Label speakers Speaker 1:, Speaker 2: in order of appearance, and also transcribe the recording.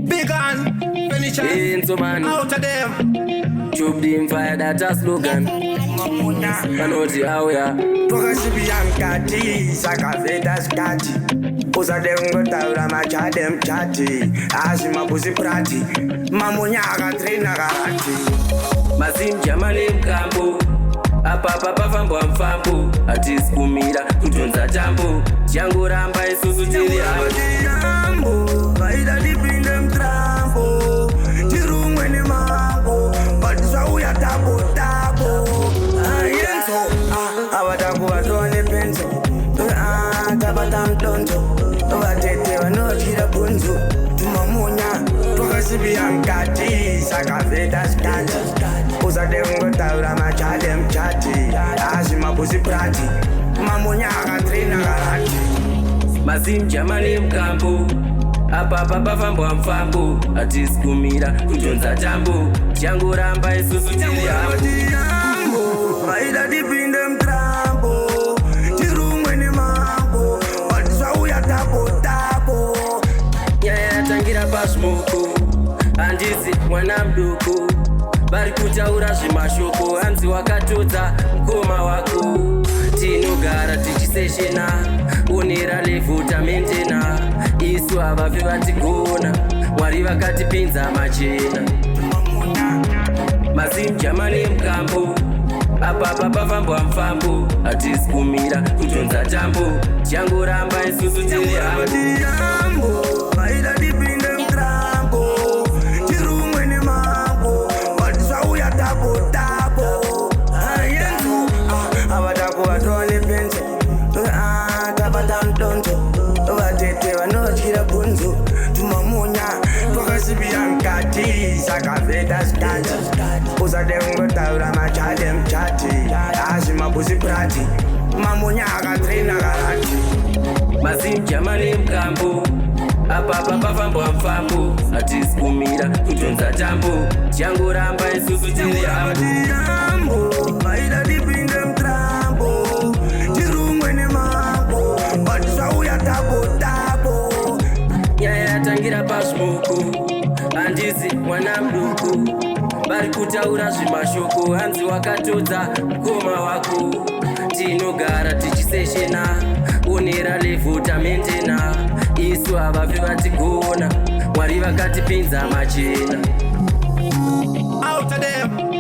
Speaker 1: Big on, finish
Speaker 2: Enzo man,
Speaker 1: out of them.
Speaker 2: Tube them fire that a slogan. Vanoti auya.
Speaker 3: Twakasibiya mukati saka vheta zvikati usade kungotaura machade muchati asi mapusi prati mamunya akatrena karati.
Speaker 2: Mazimjama nemukambo apapa pafambwa mufambo, hatisi kumira kudhonza tambo, tichangoramba isusu tiri hambo.
Speaker 3: Tirambo vaida tipinde mutrambo tirumwe nemambo, but zvauya tabo tabo ayenzo avatakuvatova nepenzo tabata mudonzo vatete vanotyira bhunzu tumamunya twakasibiya mukati saka vheta zvikati usade kungotaura machade muchati asi mapusi prati mamunya akatrena karati.
Speaker 2: Mazimjama nemukambo apapa pafambwa mufambo, hatisi kumira kudhonza tambo, tichangoramba isusu tiri hambo.
Speaker 3: Tirambo vaida tipinde mutrambo tirumwe nemambo, but zvauya tabo tabo.
Speaker 2: Nyaya yatangira pazvimoko, handisi mwana muduku, vari kutaura zvemashoko, hanzi wakatodza mukoma wako. Tinogara tichiseshena onera level tamaintaina, isu havafi vatigona, Mwari vakatipinza machena. Mazimjama nemukambo apapa pafambwa mufambo, hatisi kumira kudhonza tambo, tichangoramba isusu tiri hambo.
Speaker 3: Tirambo vaida tipinde mutrambo tirumwe nemambo, but zvauya tabo tabo ayenzo avatakuvatova nepenzo tabata mudonzo vatete vanotyira bhunzu tumamunya twakasibiya mukati saka vheta zvikati usade kungotaura machade muchati asi mapusi prati mamunya akatrena karati.
Speaker 2: Mazimjama nemukambo apapa pafambwa mufambo, hatisi kumira kudhonza tambo, tichangoramba isusu tiri hambo.
Speaker 3: Tirambo vaida tipinde mutrambo tirumwe nemambo, but zvauya tabo tabo.
Speaker 2: Nyaya yatangira pazvimoko, handisi mwana muduku, vari kutaura zvemashoko, hanzi wakatodza mukoma wako. Tinogara tichiseshena onera level tamaintaina, isu havafi vatigona, Mwari vakatipinza machena.
Speaker 1: Out of them.